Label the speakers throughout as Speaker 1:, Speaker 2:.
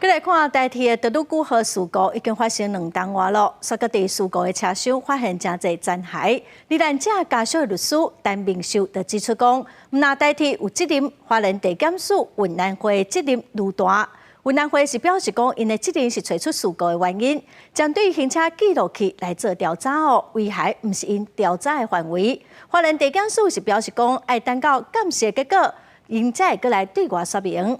Speaker 1: 閣來看台鐵的太魯閣號事故已經發生2冬外囉，煞閣佇事故的車廂發現誠濟殘骸。罹難者家屬的律師陳明秀就指出講，毋但台鐵有責任，花蓮地檢署、運安會責任愈大。運安會是表示講，𪜶的責任是揣出事故的原因，針對行車記錄器來做調查哦，遺骸毋是𪜶調查的範圍。花蓮地檢署是表示講，愛等到鑑識結果，𪜶才會閣來對外說明。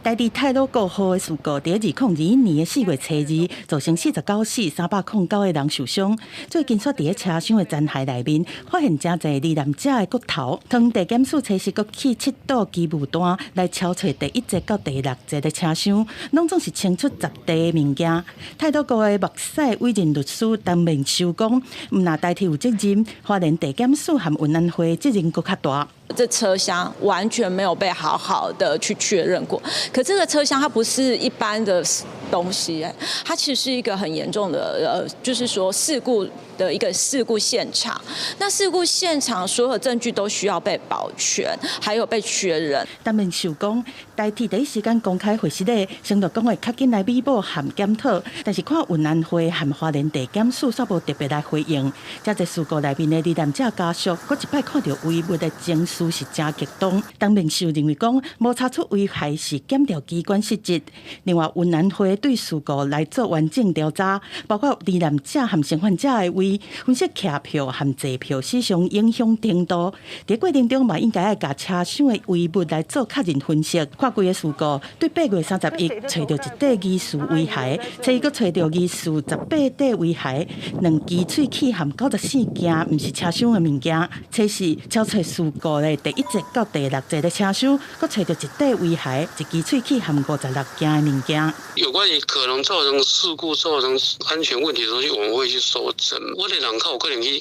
Speaker 2: 台鐵太魯閣號的事故，佇2021年4月初2，造成49死309個人受傷。最近煞佇咧車廂的殘骸內面，發現誠濟罹難者的骨頭。桃園地檢署初時閣去七堵機務單來搜揣第一節到第六節的車廂，攏總是清出十塊物件。太魯閣的目屎委任律師陳明修講，毋但台鐵有責任，花蓮地檢署和運安會責任閣較大。
Speaker 3: 這車廂完全沒有被好好的去確認過，可這個車廂它不是一般的東西，它其實是一個很嚴重的，就是說事故的一個事故現場。那事故現場所有證據都需要被保全，還有被確認。
Speaker 2: 陳明秀講，台鐵第一時間公開回釋的，承諾講會較緊來彌補和檢討，但是看運安會和花蓮地檢署煞無特別來回應。這個事故內面的罹難者家屬，閣一擺看著遺物的情緒是誠激動。陳明秀認為講，無查出遺骸是檢調機關失職。另外，運安會對事故來做完整調查，包括罹難者和生還者的位，分析徛票和坐票死傷影響程度。佇過程中嘛，應該愛共車廂的遺物來做確認分析。看規個事故，對8月31揣著一塊疑似遺骸，初二閣揣著疑似18塊遺骸，兩支喙齒含94件，毋是車廂的物件。初四搜揣事故的第一節到第六節的車廂，閣揣著一塊遺骸，一支喙齒含56件的物件。
Speaker 4: 有關於可能造成事故、造成安全問題的東西，我們會去搜證。我的人較有可能去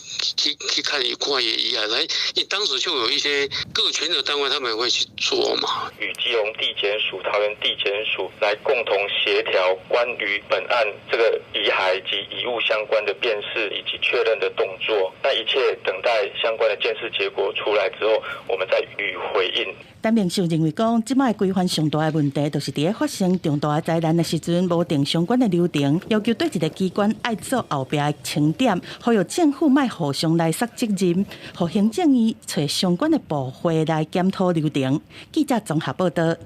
Speaker 4: 看一看遺骸，來，你當時就有一些各權責單位，他們會去做嘛。
Speaker 5: 與基隆地檢署、桃園地檢署來共同協調關於本案這個遺骸及遺物相關的辨識以及確認的動作。那一切等待相關的鑑識結果出來之後，我們再予以回應。
Speaker 2: 陳明秀認為講，這擺規範上大的問題，就是佇咧發生重大的災難的時陣，無定相關的流程，要求對一个機關愛做後壁的清點，呼籲政府莫互相來捒責任，予行政院揣相關的部會來檢討流程。記者綜合報導。